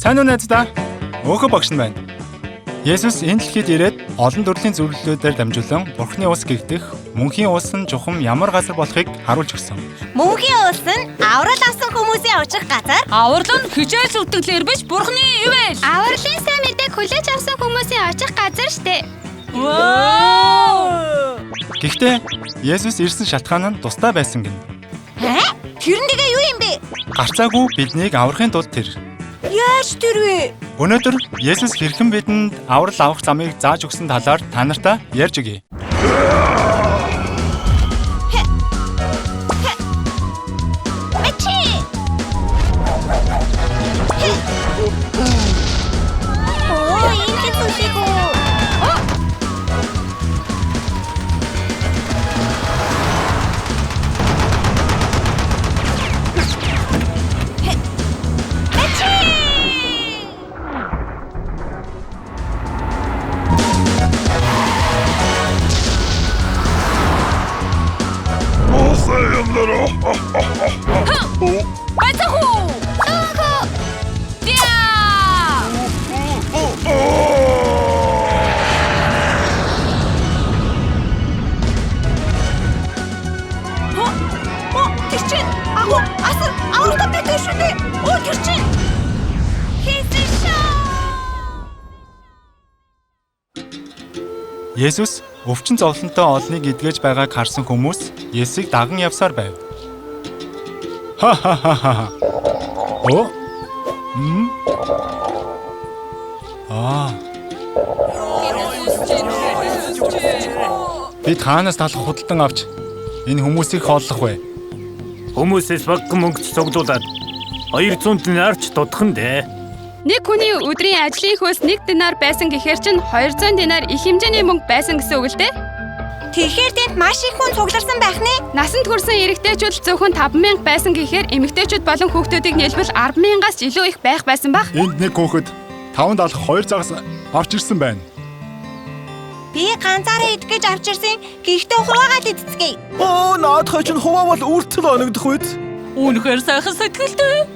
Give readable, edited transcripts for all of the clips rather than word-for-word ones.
Сайн уу найздаа? Өөхө багш нь байна. Есүс энэ дэлхийд ирээд олон төрлийн зөвлөлүүдээр дамжуулан Бурхны ус гэгдэх мөнхийн ус нь чухам ямар газар болохыг харуулж өгсөн. Мөнхийн улс нь аврал авсан хүмүүсийн очих газар. Аврал нь хичээл зүтгэлээр биш Бурхны ивэл. Авралын сайн мэдээг хүлээж авсан хүмүүсийн очих газар штэ. Вау! Гэхдээ Есүс ирсэн шалтгаан нь тусдаа байсан гэнэ. Хэ? Тэр нь тэгээ юу юм бэ? Гарцаагүй биднийг аврахын тулд тэр. Яаж тэр вэ? Өнөөдөр Есүс хэрхэн бидэнд аврал авах замыг зааж өгсөн талаар та нартай ярьж өгье. Мачи! Оо, энэ хэцүү шиг үү? Мачи! Бацхүү! Дя! Оо, тэр чинь агуу асар авралтай байдаг шүү дээ. Оо, тэр чинь хийсэн шүү. Есүс өвчин зовлонтой олныг эдгэж байгааг харсан хүмүүс Есүсийг даган явсаар байв. Ха ха ха ха. Оо. Мм. Аа. Бид хаанаас талах худалдан авч энэ хүмүүсийг хооллох вэ? Хүмүүсээс багахан мөнгө цуглуулад 200 динарч дутхан дээ. Нэг хүний өдрийн ажлын хөлс 1 динар байсан гэхээр чинь 200 динар их хэмжээний мөнгө байсан гэсэн үг л дээ. Тэгэхээр тэнд маш их хүн цугларсан байх нэ. Насанд хүрсэн эрэгтэйчүүд зөвхөн 5000 байсан гэхээр эмэгтэйчүүд болон хүүхдүүдийг нийлбэл 10,000-аас илүү их байх байсан баг. Энд нэг хүүхэд таван далах хоёр загас авч ирсэн байна. Би ганцаараа идэх гэж авч ирсэн. Гэхдээ хуваагаад идцгээе. Оо, наадхай чинь хуваавал үртэл оногдох үз. Үнэхээр сайхан сэтгэлтэй.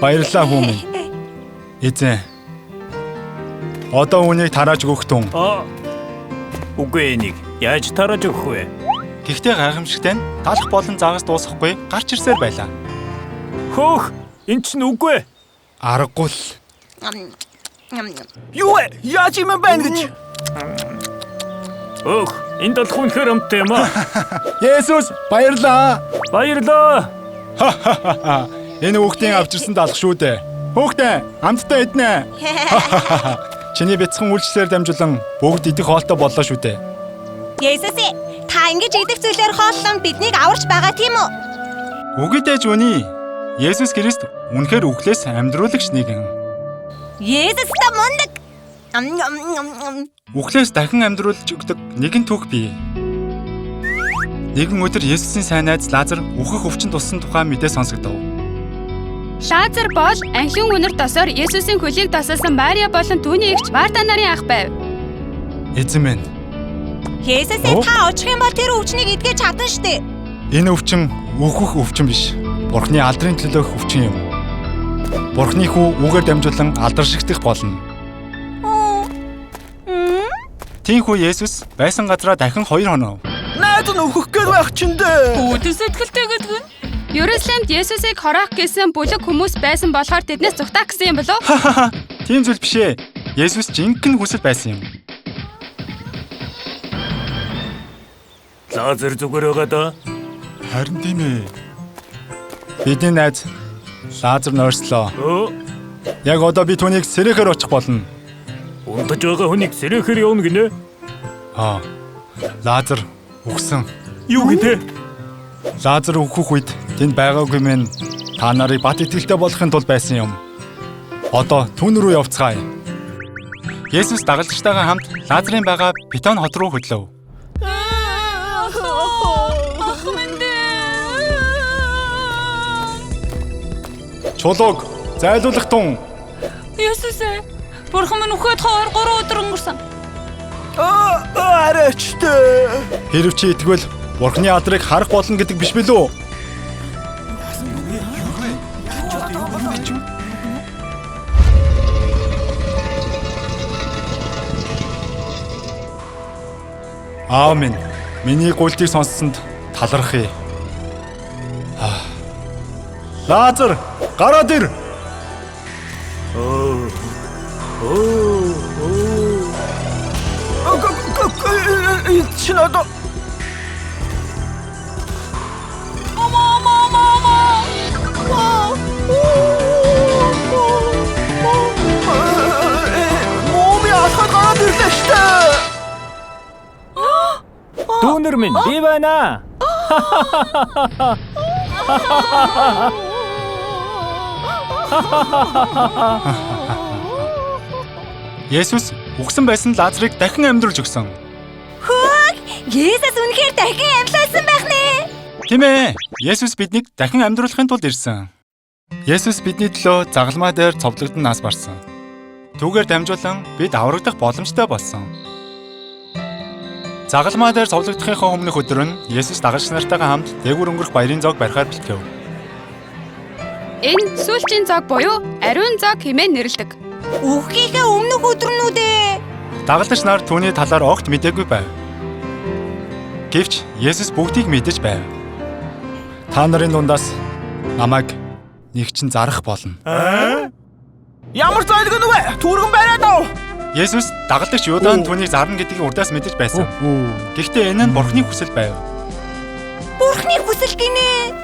Баярлалаа хүмүүн. Эзэн. Одоо үүнийг тарааж өгөх тун. Аа. Үгүй энийг яаж тарааж өгөх вэ? Гэхдээ гайхамшигтай нь талах болон загас дуусахгүй гарч ирсээр байлаа. Хөөх, эн чинь үгүй. Аргагүй л. Юу вэ? Яаж юм байна гэж? Хөөх, энэ талах үнэхээр амттай юм аа. Есүс баярлалаа. Баярлалаа. Ха-ха-ха. Энэ хүүхдийн авчирсан даалга шүү дээ. Хүүхдээ амттай иднэ. Чиний бяцхан үйлчлэлээр дамжуулан бүгд идэх хоолтой боллоо шүү дээ. Есүс ээ, та ингэж идэх зүйлээр хооллон биднийг аварч байгаа тийм үү? Үгүйдэж үний. Есүс Христ үнэхээр үхлээс амьдруулагч нэгэн. Есүс та мундаг. Ам ам ам ам. Үхлээс дахин амьдруулж өгдөг нэгэн түүх бий. Нэгэн өдөр Есүсийн сайн найз Лазар үхэх өвчин туссан тухай мэдээ сонсогдов. Лазар бол анхин үнэр досоор Есүсийн хөлийг досоосон Мария болон түүний эгч Марта нарын ах байв. Эзэн минь, Есүс ээ, та очих юм бол тэр өвчнийг эдгэж чадна штэ. энэ өвчин үхэх өвчин биш. Бурхны алдрын төлөөх өвчин юм. Бурхны хүү үгээр дамжуулан алдаршигдах болно. Оо. Мм? Тиймээс Есүс байсан газараа дахин 2 хонов. Найз нь өөхөх гээд байх чинь дээ. Үүдэн сэтгэлтэй гэдэг нь. Иерусалимд Есүсийг хороох гэсэн бүлэг хүмүүс байсан болохоор тэднээс зүхтаах гэсэн юм болов уу? Ха-ха-ха. Тийм зүйл биш ээ. Есүс жинхэнэ хүсэл байсан юм. Лазар зүгээр байгаа даа. Харин тийм ээ. Бидний найз Лазар нойрслоо. Өө, Яг одоо би түүнийг сэрэхээр очих болно. унтаж байгаа хүнийг сэрэхээр явна гинэ. Аа. Лазар үхсэн. Юу гэдэг? Лазар үхэх үед тэнд байгаагүй минь та нарыг бат итгэлтэй болохын тулд байсан юм. Одоо түүн рүү явцгаая. Есүс дагалдагчтайгаа хамт Лазарын байгаа Бетон хот руу хөдлөв. Ах минь дээ. Чулууг зайлуулах тун. Есүс ээ. Бурхан минь үхээд 2 3 өдөр өнгөрсөн. Аа, арайч дээ. Хэрв чи итгэвэл Бурхны алдрыг харах болно гэдэг биш билүү? Аав минь, миний гуйлтыг сонссонд талархъя. Лазар, гараад ир! Чи одоо Омо омо омо. Моми алхаад гараад ирлээ штэ. Дүүнер минь би байна. Есүс үхсэн байсан Лазарыг дахин амьдруулж өгсөн. Хөөх! Есүс үнэхээр дахин амьлуулсан байх нэ. Тийм ээ. Есүс биднийг дахин амьдруулахын тулд ирсэн. Есүс бидний төлөө загалмай дээр цовдлогдсон нас барсан. Түүгээр дамжуулан бид аврагдах боломжтой болсон. Загалмай дээр цовдлогдохынхоо өмнөх өдөр нь Есүс дагагч нартайгаа хамт дээгүүр өнгөрөх баярын зоог барихаар бэлтгэв. Энэ сүүлчийн зоог буюу ариун зоог хэмээн нэрлэдэг. Үххийнхээ өмнөх өдрнүүд ээ. Дагалдагч нар түүний талаар огт мдээгүй байв. Гэвч Есүс бүгдийг мэдэж байв. Та нарын дундаас намайг нэг чинь зарах болно. Ямар зайлг нү вэ? Түүргэн бариад ав. Есүс дагалдагч Юдан түүнийг зарна гэдгийг урдаас мэдэж байсан. Гэхдээ энэ нь Бурхны хүсэл байв. Бурхны хүсэл гинэ.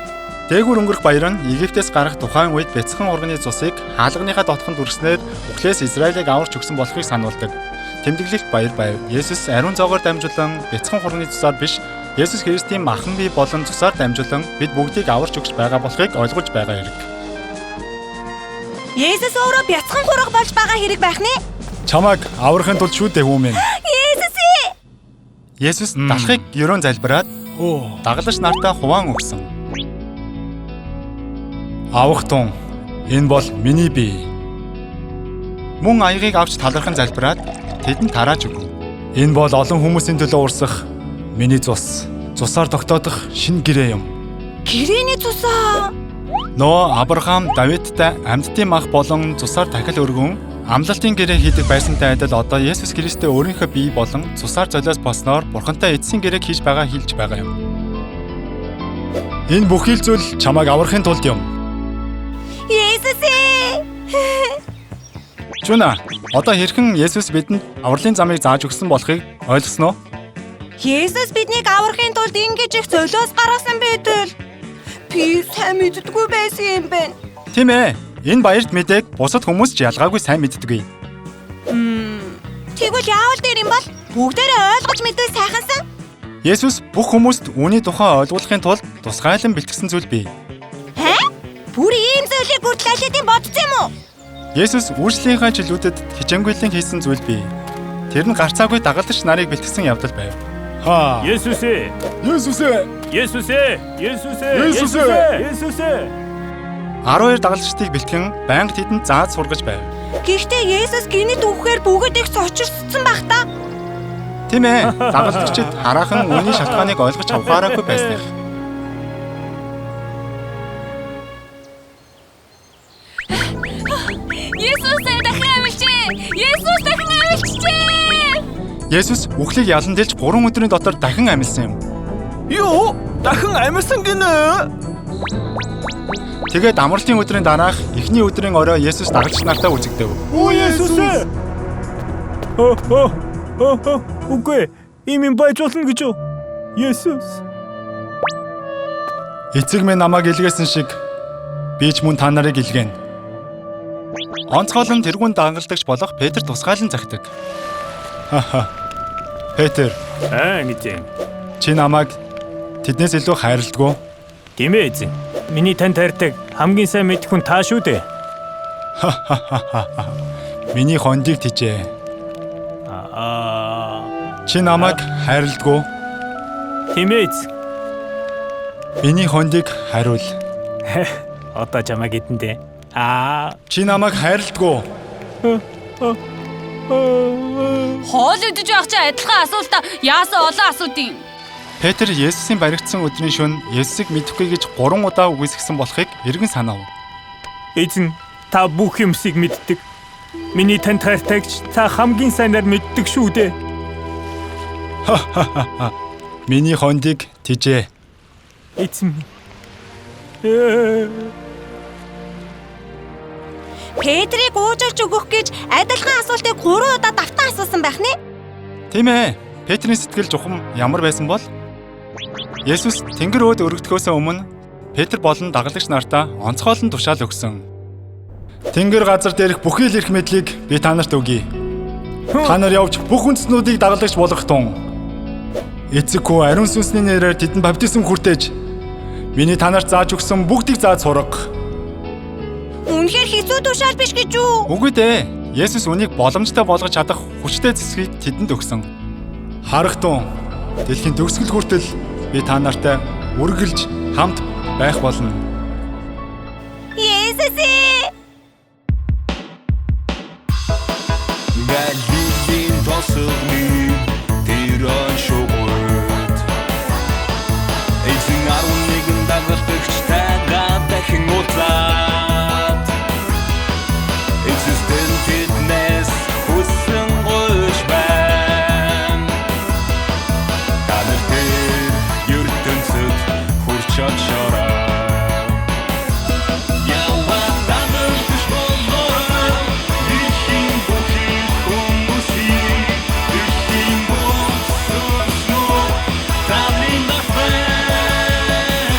Дээгүүр өнгөрөх баяр нь Египтээс гарах тухайн үед бяцхан урганы цусыг хаалганыхаа дотхонд үрснээр үхлээс Израилийг аварч өгсөн болохыг сануулдаг. Тэмдэглэлт баяр байв. Есүс ариун зоогоор дамжуулан бяцхан хурганы цусаар биш, Есүс Христийн махан бие болон цусаар дамжуулан бид бүгдийг аварч өгч байгаа болохыг ойлгож байгаа хэрэг. Есүс өөрөө бяцхан хураг болж байгаа хэрэг байх нэ. Чамайг аврахын тулд шүү дээ хүмүүн. Есүс ээ! Есүс далхыг ерөөн залбираад дагалдагч нартаа хуваан өгсөн. Авах тун энэ бол миний бие. Мөн аягийг авч талархан залбираад тэдэнд тарааж өгөв. Энэ бол олон хүмүүсийн төлөө урсах миний цус. Цусаар тогтоодох шинэ гэрээ юм. Гэрээний цусаа. Ноо Авраам Давидтай амьдтын мах болон цусаар дахил өргөн амлалтын гэрээ хийдэг байсантай адил одоо Есүс Христтэй өөрийнхөө бие болон цусаар золиос болсноор Бурхантай эцсийн гэрээг хийж байгаа хэлж байгаа юм. Энэ бүхий л зүйл чамайг аврахын тулд юм. Есүс ээ! Чүнэ, одоо хэрхэн Есүс бидэнд авралын замыг зааж өгсөн болохыг ойлгосноо? Есүс биднийг аврахын тулд ингэж их золиос гаргасан байтал би сайн мэддэггүй байсан юм байна. Тийм ээ. Энэ баярт мэдээг бусад хүмүүс ч ялгаагүй сайн мэддэггүй. Тэгвэл яавал дээр юм бол бүгдээрээ ойлгож мэдвэл сайхансан. Есүс бүх хүмүүст үүний тухай ойлгуулахын тулд тусгайлан бэлтгэсэн зүйл бий. Хэ? Бүр ийм зүйлийг хүртэл аль хэдийн бодсон юм уу? Есүс үйлчлэлийнхаа жилүүдэд хичээнгүйлэн хийсэн зүйл бий. Тэр нь гарцаагүй дагалдагч нарыг бэлтгэсэн явдал байв. Ха. Есүс ээ! Есүс ээ! Есүс ээ! Есүс ээ! Есүс ээ! Есүс ээ! 12 дагалдагчдыг бэлтгэн байнга тэдэнд зааж сургаж байв. Гэхдээ Есүс гинэт үхэхээр бүгд их цочирссон байх та. Тийм ээ. Дагалдагчид хараахан үүний шалтгааныг ойлгож авахаараагүй байсных. Есүс дахин амьлжээ! Есүс дахин амьлжээ! Есүс үхлийг ялан дэлж 3 өдрийн дотор дахин амьлсан юм. Юу? Дахин амьсан гинэ? Тэгээд амралтын өдрийн дараах эхний өдрийн орой Есүс дагалдагч нартай үзэгдэв. Оо Есүс ээ! Оо оо оо үгүй ийм юм байж болно гэж юу? Есүс. Эцэг минь намайг илгээсэн шиг би ч мөн та нарыг илгээнэ. Онцгойлон тэргүүн дагалдагч болох Петр тусгайлан захидаг. Ха. Петр, Аа ингэж юм. чи намайг тэднээс илүү хайрладаг уу? Тийм ээ эзэн. Миний танд хайртаг хамгийн сайн мэдэх хүн та шүү дээ. Миний хондийг тижээ. Аа Чи намайг хайрладаг уу? тийм ээ эзэн. Миний хондийг хариул. Одоо чамайг идэндээ. Аа Чи намайг хайрладаг уу? Хоол идэж байх чи адилхан асуултаа яасан олон асуудیں۔ Петр Есүсийн баригдсан өдрийн шөнө Есүсийг мэдэхгүй гэж 3 удаа үгүйсгэсэн болохыг эргэн санав. Эзэн та бүх юмсыг мэддэг. Миний танд хайртагч та хамгийн сайнаар мэддэг шүү дээ. Миний хондийг тижээ. Эзэн минь. Петрийг уужилж өгөх гэж адилхан асуултыг 3 удаа давтан асуусан байх нэ? Тийм ээ. Петрийн сэтгэл жухам ямар байсан бол? Есүс Тэнгэр өөд өргөдөхөөс өмнө Петр болон дагалагч нартаа онцгойлон тушаал өгсөн. Тэнгэр газар дээрх бүхий л эрх мэдлийг би та нарт өгье. Та нар явж бүх үндэстнүүдийг дагалагч болгох тун. Эцэг хүү ариун сүнсний нэрээр тэдэнд баптизм хүртээж миний та нарт зааж өгсөн бүгдийг зааж сурга. Үнэхээр хэцүү тушаал биш гэж үү? Үгүй дээ. Есүс үнийг боломжтой болгож чадах хүчтэй зэсгийг тэдэнд өгсөн. Харах тун дэлхийн төгсгөл хүртэл би та нартай үргэлж хамт байх болно. Есүс ээ! Галилийн тосгоны тэр оншугууд Эзэн 11 дагалдагчтайгаа дахин уулзаад Эзэс тэн тэднээс хүссэн гуйж байна. Та нар тэр ертөнцөд хүрч очоорой. Яваа дагалдагч болоорой. Дэлхийн бүхий хүмүүсийг, дэлхийн бүх сүнснүүд таны нарт байна.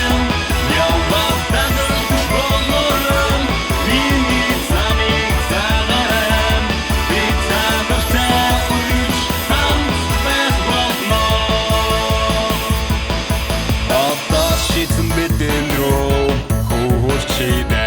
Яваа дагалдагч болоорой. Миний замыг загаарай. Би та нартай үргэлж хамт байх болно. Одоо шийдсэн бид энэ рүү хөрч.